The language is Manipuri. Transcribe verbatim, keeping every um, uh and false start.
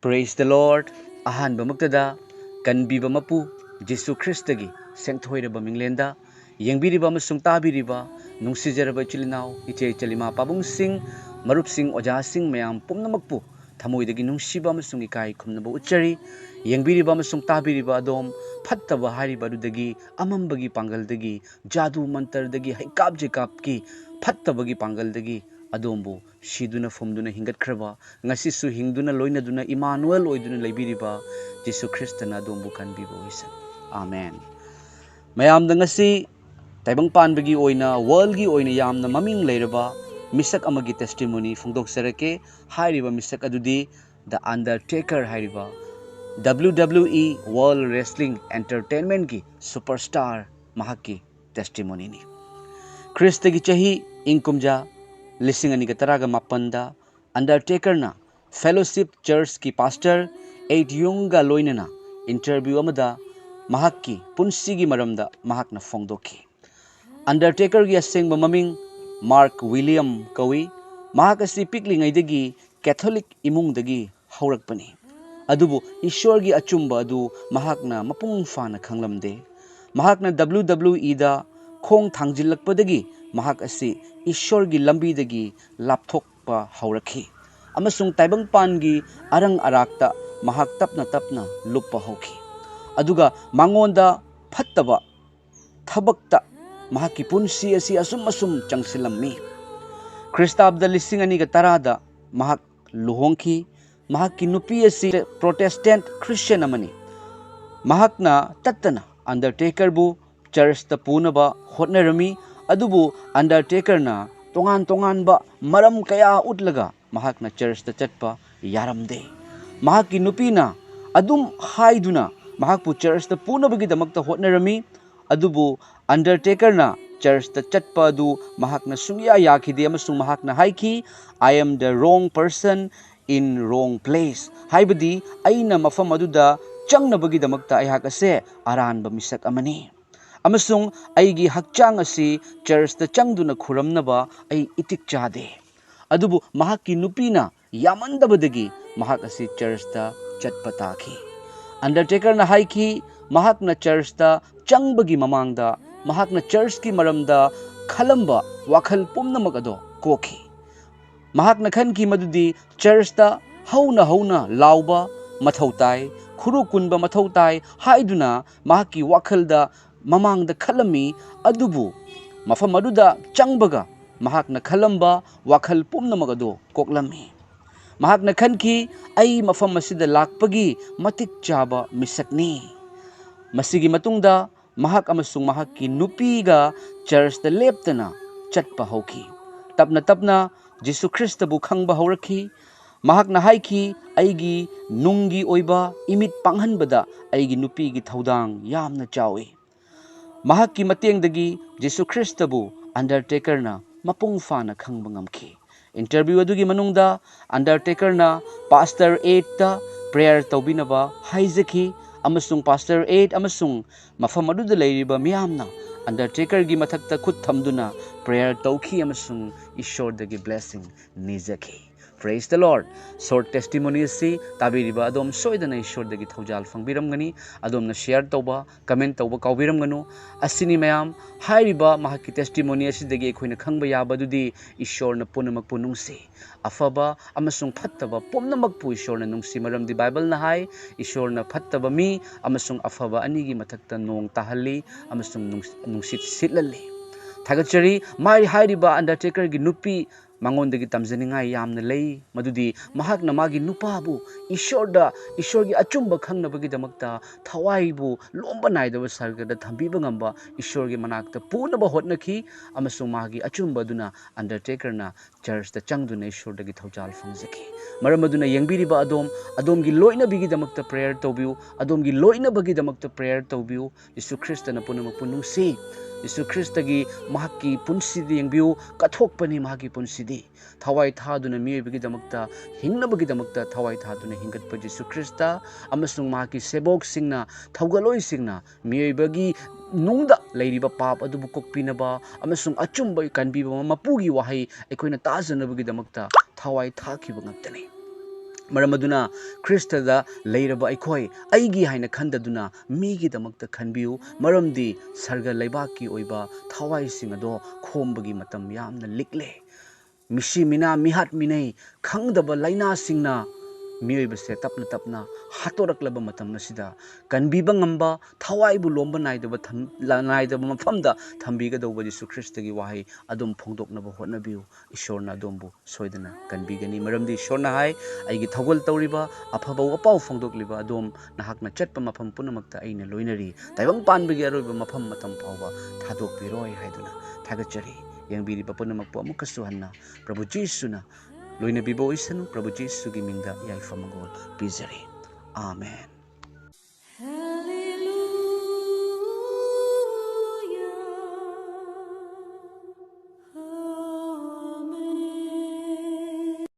Praise the Lord. ꯑꯍꯥꯟꯕꯃꯛꯇꯗ ꯀꯟꯕꯤꯕ ꯃꯄꯨ ꯖꯤꯁꯨ ꯈ꯭ꯔꯤꯁꯇꯒꯤ ꯁꯦꯡꯊꯣꯏꯔꯕ ꯃꯤꯡꯂꯦꯟꯗ ꯌꯦꯡꯕꯤꯔꯤꯕ ꯑꯃꯁꯨꯡ ꯇꯥꯕꯤꯔꯤꯕ ꯅꯨꯡꯁꯤꯖꯔꯕ ꯏꯆꯤꯜ ꯏꯅꯥꯎ, ꯏꯆꯦ ꯏꯆꯜ, ꯏꯃꯥ ꯄꯥꯕꯨꯡꯁꯤꯡ, ꯃꯔꯨꯞꯁꯤꯡ, ꯑꯣꯖꯥꯁꯤꯡ ꯃꯌꯥꯝ ꯄꯨꯝꯅꯃꯛꯄꯨ ꯊꯃꯣꯏꯗꯒꯤ ꯅꯨꯡꯁꯤꯕ ꯑꯃꯁꯨꯡ ꯏꯀꯥꯏ ꯈꯨꯝꯅꯕ ꯎꯠꯆꯔꯤ꯫ ꯌꯦꯡꯕꯤꯔꯤꯕ ꯑꯃꯁꯨꯡ ꯇꯥꯕꯤꯔꯤꯕ ꯑꯗꯣꯝ, ꯐꯠꯇꯕ ꯍꯥꯏꯔꯤꯕ ꯑꯗꯨꯗꯒꯤ, ꯑꯃꯝꯕꯒꯤ ꯄꯥꯡꯒꯜꯗꯒꯤ, ꯖꯥꯗꯨ ꯃꯟꯇꯔꯗꯒꯤ, ꯍꯩꯀꯥꯞ ꯖꯩꯀꯥꯞꯀꯤ ꯐꯠꯇꯕꯒꯤ ꯄꯥꯡꯒꯜꯗꯒꯤ ꯑꯗꯣꯝꯕꯨ ꯁꯤꯗꯨꯅ ꯐꯨꯝꯗꯨꯅ ꯍꯤꯡꯒꯠꯈ꯭ꯔꯕ, ꯉꯁꯤꯁꯨ ꯍꯤꯡꯗꯨꯅ ꯂꯣꯏꯅꯗꯨꯅ ꯏꯃꯥꯅꯨꯑꯦꯜ ꯑꯣꯏꯗꯨꯅ ꯂꯩꯕꯤꯔꯤꯕ ꯖꯤꯁꯨ ꯈ꯭ꯔꯤꯁꯇꯅ ꯑꯗꯣꯝꯕꯨ ꯀꯟꯕꯤꯕ ꯑꯣꯏꯁꯅꯨ꯫ ꯑꯥꯃꯦꯟ꯫ ꯃꯌꯥꯝꯗ ꯉꯁꯤ ꯇꯥꯏꯕꯪꯄꯥꯟꯕꯒꯤ ꯑꯣꯏꯅ, ꯋꯥꯔꯜꯒꯤ ꯑꯣꯏꯅ ꯌꯥꯝꯅ ꯃꯃꯤꯡ ꯂꯩꯔꯕ ꯃꯤꯁꯛ ꯑꯃꯒꯤ ꯇꯦꯁꯇꯤꯃꯣꯅꯤ ꯐꯣꯡꯗꯣꯛꯆꯔꯛꯀꯦ꯫ ꯍꯥꯏꯔꯤꯕ ꯃꯤꯁꯛ ꯑꯗꯨꯗꯤ The Undertaker ꯍꯥꯏꯔꯤꯕ W W E World Wrestling Entertainmentꯀꯤ ꯁꯨꯄꯔꯁ꯭ꯇꯥꯔ ꯃꯍꯥꯛꯀꯤ ꯇꯦꯁꯇꯤꯃꯣꯅꯤꯅꯤ꯫ ꯈ꯭ꯔꯤꯁꯇꯒꯤ ꯆꯍꯤ ꯏꯪ ꯀꯨꯝꯖꯥ ꯂꯤꯁꯤꯡ ꯑꯅꯤꯒ ꯇꯔꯥꯒ ꯃꯥꯄꯟꯗ Undertakerꯅ Fellowship Churchꯀꯤ ꯄꯥꯁꯇꯔ ꯑꯦꯗ ꯌꯨꯡꯒ ꯂꯣꯏꯅꯅ ꯏꯟꯇꯔꯚ꯭ꯌꯨ ꯑꯃꯗ ꯃꯍꯥꯛꯀꯤ ꯄꯨꯟꯁꯤꯒꯤ ꯃꯔꯝꯗ ꯃꯍꯥꯛꯅ ꯐꯣꯡꯗꯣꯛꯈꯤ꯫ Undertakerꯒꯤ ꯑꯁꯦꯡꯕ ꯃꯃꯤꯡ ꯃꯥꯔꯛ ꯋꯤꯂꯤꯌꯝ ꯀꯧꯏ꯫ ꯃꯍꯥꯛ ꯑꯁꯤ ꯄꯤꯛꯂꯤꯉꯩꯗꯒꯤ ꯀꯦꯊꯣꯂꯤꯛ ꯏꯃꯨꯡꯗꯒꯤ ꯍꯧꯔꯛꯄꯅꯤ꯫ ꯑꯗꯨꯕꯨ ꯏꯁ꯭ꯋꯔꯒꯤ ꯑꯆꯨꯝꯕ ꯑꯗꯨ ꯃꯍꯥꯛꯅ ꯃꯄꯨꯡ ꯐꯥꯅ ꯈꯪꯂꯝꯗꯦ꯫ ꯃꯍꯥꯛꯅ W W Eꯗ ꯈꯣꯡ ꯊꯥꯡꯖꯤꯜꯂꯛꯄꯗꯒꯤ ꯃꯍꯥꯛ ꯑꯁꯤ ꯏꯁ꯭ꯋꯔꯒꯤ ꯂꯝꯕꯤꯗꯒꯤ ꯂꯥꯞꯊꯣꯛꯄ ꯍꯧꯔꯛꯈꯤ ꯑꯃꯁꯨꯡ ꯇꯥꯏꯕꯪꯄꯥꯟꯒꯤ ꯑꯔꯪ ꯑꯔꯥꯛꯇ ꯃꯍꯥꯛ ꯇꯞꯅ ꯇꯞꯅ ꯂꯨꯞꯄ ꯍꯧꯈꯤ꯫ ꯑꯗꯨꯒ ꯃꯉꯣꯟꯗ ꯐꯠꯇꯕ ꯊꯕꯛꯇ ꯃꯍꯥꯛꯀꯤ ꯄꯨꯟꯁꯤ ꯑꯁꯤ ꯑꯁꯨꯝ ꯑꯁꯨꯝ ꯆꯪꯁꯤꯜꯂꯝꯃꯤ꯫ ꯈ꯭ꯔꯤꯁꯇꯥꯕꯗ ꯂꯤꯁꯤꯡ ꯑꯅꯤꯒ ꯇꯔꯥꯗ ꯃꯍꯥꯛ ꯂꯨꯍꯣꯡꯈꯤ꯫ ꯃꯍꯥꯛꯀꯤ ꯅꯨꯄꯤ ꯑꯁꯤ ꯄ꯭ꯔꯣꯇꯦꯁꯇꯦꯟꯠ ꯈ꯭ꯔꯤꯁꯇꯤꯌꯟ ꯑꯃꯅꯤ꯫ ꯃꯍꯥꯛꯅ ꯇꯠꯇꯅ Undertakerꯕꯨ ꯆꯔꯆꯇ ꯄꯨꯅꯕ ꯍꯣꯠꯅꯔꯝꯃꯤ, ꯑꯗꯨꯕꯨ Undertakerꯅ ꯇꯣꯉꯥꯟ ꯇꯣꯉꯥꯟꯕ ꯃꯔꯝ ꯀꯌꯥ ꯎꯠꯂꯒ ꯃꯍꯥꯛꯅ ꯆꯔꯆꯇ ꯆꯠꯄ ꯌꯥꯔꯝꯗꯦ꯫ ꯃꯍꯥꯛꯀꯤ ꯅꯨꯄꯤꯅ ꯑꯗꯨꯝ ꯍꯥꯏꯗꯨꯅ ꯃꯍꯥꯛꯄꯨ ꯆꯔꯆꯇ ꯄꯨꯅꯕꯒꯤꯗꯃꯛꯇ ꯍꯣꯠꯅꯔꯝꯃꯤ, ꯑꯗꯨꯕꯨ Undertakerꯅ ꯆꯔꯆꯇ ꯆꯠꯄ ꯑꯗꯨ ꯃꯍꯥꯛꯅ ꯁꯨꯡꯌꯥ ꯌꯥꯈꯤꯗꯦ ꯑꯃꯁꯨꯡ ꯃꯍꯥꯛꯅ ꯍꯥꯏꯈꯤ, "I am the wrong person in wrong place", ꯍꯥꯏꯕꯗꯤ ꯑꯩꯅ ꯃꯐꯝ ꯑꯗꯨꯗ ꯆꯪꯅꯕꯒꯤꯗꯃꯛꯇ ꯑꯩꯍꯥꯛ ꯑꯁꯦ ꯑꯔꯥꯟꯕ ꯃꯤꯁꯛ ꯑꯃꯅꯤ ꯑꯃꯁꯨꯡ ꯑꯩꯒꯤ ꯍꯛꯆꯥꯡ ꯑꯁꯤ ꯆꯔꯆꯇ ꯆꯪꯗꯨꯅ ꯈꯨꯔꯝꯅꯕ ꯑꯩ ꯏꯇꯤꯛ ꯆꯥꯗꯦ꯫ ꯑꯗꯨꯕꯨ ꯃꯍꯥꯛꯀꯤ ꯅꯨꯄꯤꯅ ꯌꯥꯃꯟꯗꯕꯗꯒꯤ ꯃꯍꯥꯛ ꯑꯁꯤ ꯆꯔꯆꯇ ꯆꯠꯄ ꯇꯥꯈꯤ꯫ ꯑꯟꯗꯔꯇꯦꯀꯔꯅ ꯍꯥꯏꯈꯤ, ꯃꯍꯥꯛꯅ ꯆꯔꯆꯇ ꯆꯪꯕꯒꯤ ꯃꯃꯥꯡꯗ ꯃꯍꯥꯛꯅ ꯆꯔꯆꯀꯤ ꯃꯔꯝꯗ ꯈꯜꯂꯝꯕ ꯋꯥꯈꯜ ꯄꯨꯝꯅꯃꯛ ꯑꯗꯣ ꯀꯣꯛꯈꯤ꯫ ꯃꯍꯥꯛꯅ ꯈꯟꯈꯤ ꯃꯗꯨꯗꯤ ꯆꯔꯆꯇ ꯍꯧꯅ ꯍꯧꯅ ꯂꯥꯎꯕ ꯃꯊꯧ ꯇꯥꯏ, ꯈꯨꯔꯨ ꯀꯨꯟꯕ ꯃꯊꯧ ꯇꯥꯏ ꯍꯥꯏꯗꯨꯅ ꯃꯍꯥꯛꯀꯤ ꯋꯥꯈꯜꯗ ꯃꯃꯥꯡꯗ ꯈꯜꯂꯝꯃꯤ꯫ ꯑꯗꯨꯕꯨ ꯃꯐꯝ ꯑꯗꯨꯗ ꯆꯪꯕꯒ ꯃꯍꯥꯛꯅ ꯈꯜꯂꯝꯕ ꯋꯥꯈꯜ ꯄꯨꯝꯅꯃꯛ ꯑꯗꯨ ꯀꯣꯛꯂꯝꯃꯤ꯫ ꯃꯍꯥꯛꯅ ꯈꯟꯈꯤ, "ꯑꯩ ꯃꯐꯝ ꯑꯁꯤꯗ ꯂꯥꯛꯄꯒꯤ ꯃꯇꯤꯛ ꯆꯥꯕ ꯃꯤꯁꯛꯅꯤ"꯫ ꯃꯁꯤꯒꯤ ꯃꯇꯨꯡꯗ ꯃꯍꯥꯛ ꯑꯃꯁꯨꯡ ꯃꯍꯥꯛꯀꯤ ꯅꯨꯄꯤꯒ ꯆꯔꯆꯇ ꯂꯦꯞꯇꯅ ꯆꯠꯄ ꯍꯧꯈꯤ꯫ ꯇꯞꯅ ꯇꯞꯅ ꯖꯤꯁꯨ ꯈ꯭ꯔꯤꯁꯇꯕꯨ ꯈꯪꯕ ꯍꯧꯔꯛꯈꯤ꯫ ꯃꯍꯥꯛꯅ ꯍꯥꯏꯈꯤ, "ꯑꯩꯒꯤ ꯅꯨꯡꯒꯤ ꯑꯣꯏꯕ ꯏꯃꯤꯠ ꯄꯥꯡꯍꯟꯕꯗ ꯑꯩꯒꯤ ꯅꯨꯄꯤꯒꯤ ꯊꯧꯗꯥꯡ ꯌꯥꯝꯅ ꯆꯥꯎꯏ"꯫ ꯃꯍꯥꯛꯀꯤ ꯃꯇꯦꯡꯗꯒꯤ ꯖꯤꯁꯨ ꯈ꯭ꯔꯤꯁꯇꯕꯨ ꯑꯟꯗꯔꯇꯦꯀꯔꯅ ꯃꯄꯨꯡ ꯐꯥꯅ ꯈꯪꯕ ꯉꯝꯈꯤ꯫ ꯏꯟꯇꯔꯚ꯭ꯌꯨ ꯑꯗꯨꯒꯤ ꯃꯅꯨꯡꯗ ꯑꯟꯗꯔꯇꯦꯀꯔꯅ ꯄꯥꯁꯇꯔ ꯑꯦꯠꯇ ꯄ꯭ꯔꯦꯌꯔ ꯇꯧꯕꯤꯅꯕ ꯍꯥꯏꯖꯈꯤ, ꯑꯃꯁꯨꯡ ꯄꯥꯁꯇꯔ ꯑꯦꯠ ꯑꯃꯁꯨꯡ ꯃꯐꯝ ꯑꯗꯨꯗ ꯂꯩꯔꯤꯕ ꯃꯤꯌꯥꯝꯅ ꯑꯟꯗꯔꯇꯦꯀꯔꯒꯤ ꯃꯊꯛꯇ ꯈꯨꯠ ꯊꯝꯗꯨꯅ ꯄ꯭ꯔꯦꯌꯔ ꯇꯧꯈꯤ ꯑꯃꯁꯨꯡ ꯏꯁꯣꯔꯗꯒꯤ blessing ꯅꯤꯖꯈꯤ꯫ Praise the Lord! Short testimony ꯑꯁꯤ ꯇꯥꯕꯤꯔꯤꯕ ꯑꯗꯣꯝ ꯁꯣꯏꯗꯅ ꯏꯁꯣꯔꯗꯒꯤ ꯊꯧꯖꯥꯜ ꯐꯪꯕꯤꯔꯝꯒꯅꯤ꯫ ꯑꯗꯣꯝꯅ ꯁꯤꯌꯔ ꯇꯧꯕ, ꯀꯃꯦꯟ ꯇꯧꯕ ꯀꯥꯎꯕꯤꯔꯝꯒꯅꯨ꯫ ꯑꯁꯤꯅꯤ ꯃꯌꯥꯝ, ꯍꯥꯏꯔꯤꯕ ꯃꯍꯥꯛꯀꯤ ꯇꯦꯁꯇꯤꯃꯣꯅꯤ ꯑꯁꯤꯗꯒꯤ ꯑꯩꯈꯣꯏꯅ ꯈꯪꯕ ꯌꯥꯕꯗꯨꯗꯤ ꯏꯁꯣꯔꯅ ꯄꯨꯝꯅꯃꯛꯄꯨ ꯅꯨꯡꯁꯤ꯫ ꯑꯐꯕ ꯑꯃꯁꯨꯡ ꯐꯠꯇꯕ ꯄꯨꯝꯅꯃꯛꯄꯨ ꯏꯁꯣꯔꯅ ꯅꯨꯡꯁꯤ, ꯃꯔꯝꯗꯤ ꯕꯥꯏꯕꯜꯅ ꯍꯥꯏ, ꯏꯁꯣꯔꯅ ꯐꯠꯇꯕ ꯃꯤ ꯑꯃꯁꯨꯡ ꯑꯐꯕ ꯑꯅꯤꯒꯤ ꯃꯊꯛꯇ ꯅꯣꯡ ꯇꯥꯍꯜꯂꯤ ꯑꯃꯁꯨꯡ ꯅꯨꯡꯁ-, ꯅꯨꯡꯁꯤꯠ ꯁꯤꯠꯍꯜꯂꯤ꯫ ꯊꯥꯒꯠꯆꯔꯤ꯫ ꯃꯥꯏ ꯍꯥꯏꯔꯤꯕ ꯑꯟꯗꯔꯇꯦꯀꯔꯒꯤ ꯅꯨꯄꯤ, ꯃꯉꯣꯟꯗꯒꯤ ꯇꯝꯖꯅꯤꯡꯉꯥꯏ ꯌꯥꯝꯅ ꯂꯩ꯫ ꯃꯗꯨꯗꯤ ꯃꯍꯥꯛꯅ ꯃꯥꯒꯤ ꯅꯨꯄꯥꯕꯨ ꯏꯁꯣꯔꯗ, ꯏꯁꯣꯔꯒꯤ ꯑꯆꯨꯝꯕ ꯈꯪꯅꯕꯒꯤꯗꯃꯛꯇ ꯊꯋꯥꯏꯕꯨ ꯂꯣꯝꯕ ꯅꯥꯏꯗꯕ ꯁꯔꯒꯗ ꯊꯝꯕꯤꯕ ꯉꯝꯕ ꯏꯁꯣꯔꯒꯤ ꯃꯅꯥꯛꯇ ꯄꯨꯅꯕ ꯍꯣꯠꯅꯈꯤ, ꯑꯃꯁꯨꯡ ꯃꯥꯒꯤ ꯑꯆꯨꯝꯕ ꯑꯗꯨꯅ ꯑꯟꯗꯔꯇꯦꯀꯔꯅ ꯆꯔꯆꯇ ꯆꯪꯗꯨꯅ ꯏꯁꯣꯔꯗꯒꯤ ꯊꯧꯖꯥꯜ ꯐꯪꯖꯈꯤ꯫ ꯃꯔꯝ ꯑꯗꯨꯅ ꯌꯦꯡꯕꯤꯔꯤꯕ ꯑꯗꯣꯝ, ꯑꯗꯣꯝꯒꯤ ꯂꯣꯏꯅꯕꯤꯒꯤꯗꯃꯛꯇ ꯄ꯭ꯔꯦꯌꯔ ꯇꯧꯕꯤꯌꯨ, ꯑꯗꯣꯝꯒꯤ ꯂꯣꯏꯅꯕꯒꯤꯗꯃꯛꯇ ꯄ꯭ꯔꯦꯌꯔ ꯇꯧꯕꯤꯌꯨ꯫ ꯌꯤꯁꯨ ꯈ꯭ꯔꯤꯁꯇꯅ ꯄꯨꯝꯅꯃꯛꯄꯨ ꯅꯨꯡꯁꯤ꯫ ꯌꯤꯁꯨ ꯈ꯭ꯔꯤꯁꯇꯒꯤ ꯃꯍꯥꯛꯀꯤ ꯄꯨꯟꯁꯤꯗ ꯌꯦꯡꯕꯤꯌꯨ, ꯀꯠꯊꯣꯛꯄꯅꯤ ꯃꯍꯥꯛꯀꯤ ꯄꯨꯟꯁꯤꯗꯤ꯫ ꯊꯋꯥꯏ ꯊꯥꯗꯨꯅ ꯃꯤꯑꯣꯏꯕꯒꯤꯗꯃꯛꯇ, ꯍꯤꯡꯅꯕꯒꯤꯗꯃꯛꯇ ꯊꯋꯥꯏ ꯊꯥꯗꯨꯅ ꯍꯤꯡꯒꯠꯄ ꯌꯤꯁꯨ ꯈ꯭ꯔꯤꯁꯇ ꯑꯃꯁꯨꯡ ꯃꯍꯥꯛꯀꯤ ꯁꯦꯕꯣꯛꯁꯤꯡꯅ, ꯊꯧꯒꯠꯂꯣꯏꯁꯤꯡꯅ ꯃꯤꯑꯣꯏꯕꯒꯤ ꯅꯨꯡꯗ ꯂꯩꯔꯤꯕ ꯄꯥꯞ ꯑꯗꯨꯕꯨ ꯀꯣꯛꯄꯤꯅꯕ ꯑꯃꯁꯨꯡ ꯑꯆꯨꯝꯕ ꯀꯟꯕꯤꯕ ꯃꯄꯨꯒꯤ ꯋꯥꯍꯩ ꯑꯩꯈꯣꯏꯅ ꯇꯥꯖꯅꯕꯒꯤꯗꯃꯛꯇ ꯊꯋꯥꯏ ꯊꯥꯈꯤꯕ ꯉꯥꯛꯇꯅꯤ꯫ ꯃꯔꯝ ꯑꯗꯨꯅ ꯈ꯭ꯔꯤꯁꯇꯗ ꯂꯩꯔꯕ ꯑꯩꯈꯣꯏ ꯑꯩꯒꯤ ꯍꯥꯏꯅ ꯈꯟꯗꯗꯨꯅ ꯃꯤꯒꯤꯗꯃꯛꯇ ꯈꯟꯕꯤꯌꯨ, ꯃꯔꯝꯗꯤ ꯁꯔꯒ ꯂꯩꯕꯥꯛꯀꯤ ꯑꯣꯏꯕ ꯊꯋꯥꯏꯁꯤꯡ ꯑꯗꯣ ꯈꯣꯝꯕꯒꯤ ꯃꯇꯝ ꯌꯥꯝꯅ ꯂꯤꯛꯂꯦ꯫ ꯃꯤꯁꯤ ꯃꯤꯅꯥ, ꯃꯤꯍꯥꯠ ꯃꯤꯅꯩ ꯈꯪꯗꯕ ꯂꯥꯏꯅꯥꯁꯤꯡꯅ ꯃꯤꯑꯣꯏꯕꯁꯦ ꯇꯞꯅ ꯇꯞꯅ ꯍꯥꯠꯇꯣꯔꯛꯂꯕ ꯃꯇꯝ ꯑꯁꯤꯗ, ꯀꯟꯕꯤꯕ ꯉꯝꯕ, ꯊꯋꯥꯏꯕꯨ ꯂꯣꯝꯕ ꯅꯥꯏꯗꯕ ꯊꯝ-, ꯂ-, ꯅꯥꯏꯗꯕ ꯃꯐꯝꯗ ꯊꯝꯕꯤꯒꯗꯧꯕ ꯌꯤꯁꯨ ꯈ꯭ꯔꯤꯁꯇꯒꯤ ꯋꯥꯍꯩ ꯑꯗꯨꯝ ꯐꯣꯡꯗꯣꯛꯅꯕ ꯍꯣꯠꯅꯕꯤꯌꯨ꯫ ꯏꯁꯣꯔꯅ ꯑꯗꯣꯝꯕꯨ ꯁꯣꯏꯗꯅ ꯀꯟꯕꯤꯒꯅꯤ, ꯃꯔꯝꯗꯤ ꯏꯁꯣꯔꯅ ꯍꯥꯏ, "ꯑꯩꯒꯤ ꯊꯧꯒꯜ ꯇꯧꯔꯤꯕ, ꯑꯐꯕ ꯋꯥꯄꯥꯎ ꯐꯣꯡꯗꯣꯛꯂꯤꯕ ꯑꯗꯣꯝ, ꯅꯍꯥꯛꯅ ꯆꯠꯄ ꯃꯐꯝ ꯄꯨꯝꯅꯃꯛꯇ ꯑꯩꯅ ꯂꯣꯏꯅꯔꯤ, ꯇꯥꯏꯕꯪ ꯄꯥꯟꯕꯒꯤ ꯑꯔꯣꯏꯕ ꯃꯐꯝ ꯃꯇꯝ ꯐꯥꯎꯕ ꯊꯥꯗꯣꯛꯄꯤꯔꯣꯏ" ꯍꯥꯏꯗꯨꯅ ꯊꯥꯒꯠꯆꯔꯤ꯫ ꯌꯦꯡꯕꯤꯔꯤꯕ ꯄꯨꯝꯅꯃꯛꯄꯨ ꯑꯃꯨꯛꯀꯁꯨ ꯍꯟꯅ ꯄ꯭ꯔꯚꯨ ꯖꯤꯁꯨꯅ ꯂꯣꯏꯅꯕꯤꯕ ꯑꯣꯏꯁꯅꯨ꯫ ꯄ꯭ꯔꯚꯨ ꯖꯤꯁꯨꯒꯤ ꯃꯤꯡꯗ ꯌꯥꯏꯐ ꯃꯪꯒꯣꯜ ꯄꯤꯖꯔꯤ꯫ ꯑꯥꯃꯦꯟ꯫